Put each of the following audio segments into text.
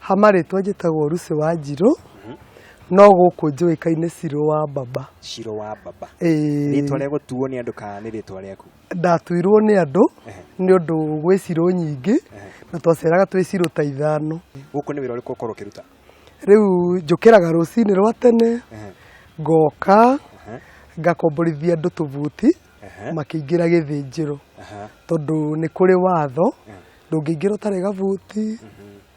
Ha marĩtwa njĩtagwo Lucy Wanjirũ, no gũkũ njũĩkaine Cirũ wa Baba. Cirũ wa Baba. Ĩĩ. Rĩtwa rĩa gũtuo nĩ andũ kana nĩ rĩtwa rĩaku? Ndatuirwo nĩ andũ nĩ ũndũ gwĩ cirũ nyingĩ na twaceraga twĩ cirũ ta ithano. Gũkũ nĩ wĩra ũrĩkũ ũkorwo ũkĩruta? Rĩu njũkĩraga rũcinĩ rwa tene, ngoka ngakomborithia andũ tũbuti makĩingĩra gĩthĩnjĩro, tondũ nĩ kũrĩ watho ndũngĩingĩra ũtarĩ gabuti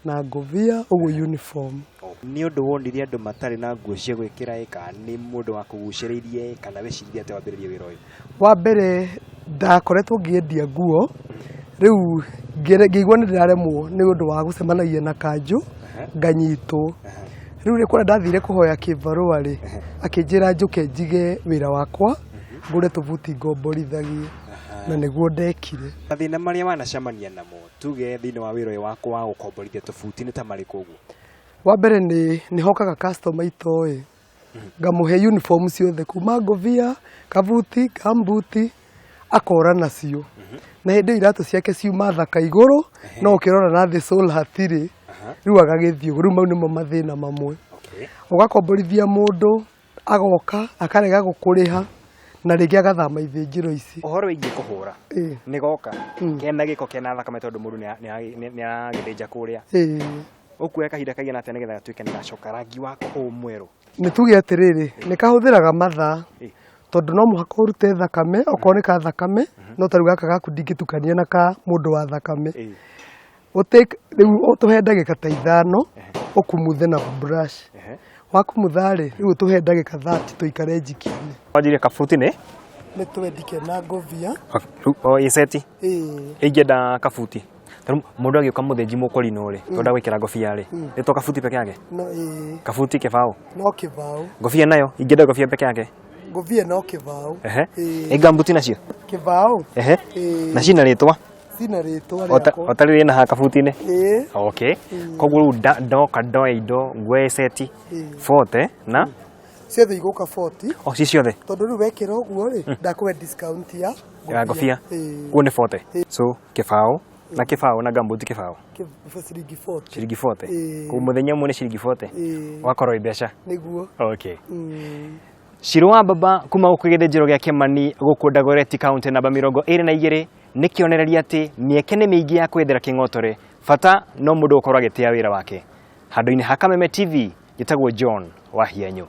na ngũbia, ũguo uniform. Nĩ ũndũ wonire andũ matarĩ na nguo cia gwĩkĩra ĩ kana nĩ mũndũ wakũgucĩrĩirie ĩ kana weciririe atĩa wambĩrĩrie wĩra ũyũ? Wa mbere ndakoretwo ngĩendia nguo, rĩu ngĩigua nĩ ndĩraremwo nĩ ũndũ wa gũcemanagia na kanjũ nganyitwo. Rĩu rĩ kũrĩa ndathire kũhoya kĩbarũa rĩ, akĩnjĩra njũke njige wĩra wakwa ngũre tũbuti ngomborithagie, na nĩguo ndekire. Mathĩna marĩa wanacemania namo tuge thĩinĩ wa wĩra ũyũ waku wa gũkomborithia tũbuti nĩ ta marĩkũ ũguo? Wa mbere nĩ nĩ hokaga customer itoĩ, ngamũhe uniform ciothe kuma ngũbia, kabuti, gambuti, akora nacio. Na hĩndĩ ĩyo iratũ ciake ciuma thaka igũrũ, no ũkĩrora na thĩ sole hatirĩ, rĩu agagĩthiĩ ũguo. Rĩu mau nĩmo mathĩna mamwe. Ũgakomborithia mũndũ, agoka akarega gũkũrĩha, na rĩngĩ agathama ithĩnjĩro ici. Ũhoro wĩgiĩ kũhũra, nĩ goka, kena gĩko kena thakame tondũ mũndũ nĩ aragĩthĩnja kũrĩa. Ũkuoya kahinda kaigana atĩa nĩgetha gatuĩke nĩ gacoka rangi wako ũũ mwerũ? Nĩ tuge atĩrĩrĩ, nĩ kahũthĩraga mathaa, tondũ no mũhaka ũrute thakame, okorwo nĩ ka thakame, no ta rĩu gaka gaku ndingĩtukania na ka mũndũ wa thakame. Rĩu ũtũhe ndagĩka ta ithano, ũkumuthe na brush. Wakumutha rĩ, rĩu ũtũhe ndagĩka 30 tũikare njiki-inĩ. Wanjirie kabuti nĩ? Nĩ twendike na ngobia. O ĩ seti? Ĩĩ. Ingĩenda kabuti. Tarĩu mũndũ agĩũka mũthĩnji mũkũrinũ rĩ, twenda gwĩkĩra ngobia rĩ, nĩ to kabuti peke yake? No ĩĩ. Kabuti kĩbaũ? No kĩbaũ. Ngobia nayo, ingĩenda ngobia peke yake? Ngobia no kĩbaũ. Ehe. Ĩ gambuti nacio? Kĩbaũ. Ehe. Ĩĩ. Na cina rĩtwa? Cina rĩtwa rĩakwa. O ta rĩrĩ na haha kabuti-inĩ? Ĩĩ. Okay. Koguo rĩu ndoka ndoe indo nguoe seti 40 na Ciothe igũka 40. O ci ciothe? Tondũ rĩu wekĩra ũguo rĩ, ndakũhe discount ya ya ngobia. Ĩĩ. Koguo nĩ 40. So kĩbaũ na kĩbaũ na gumboot kĩbaũ. Ciringi 40. Ciringi 40. Ĩĩ. Koguo mũthenya ũmwe nĩ ciringi 40. Ĩĩ. Ũgakorwo wĩ mbeca. Nĩguo. Okay. Cirũ wa Baba kuma gũkũ gĩthĩnjĩro gĩa Kĩmani gũkũ Dagoretti kaunti namba 22 nĩ kĩonereria atĩ mĩeke nĩ mĩingĩ ya kwĩyethera kĩng'otore, bata no mũndũ gũkorwo agĩtĩa wĩra wake. Handũ-inĩ ha Kameme TV, njĩtagwo John Wahianyũ.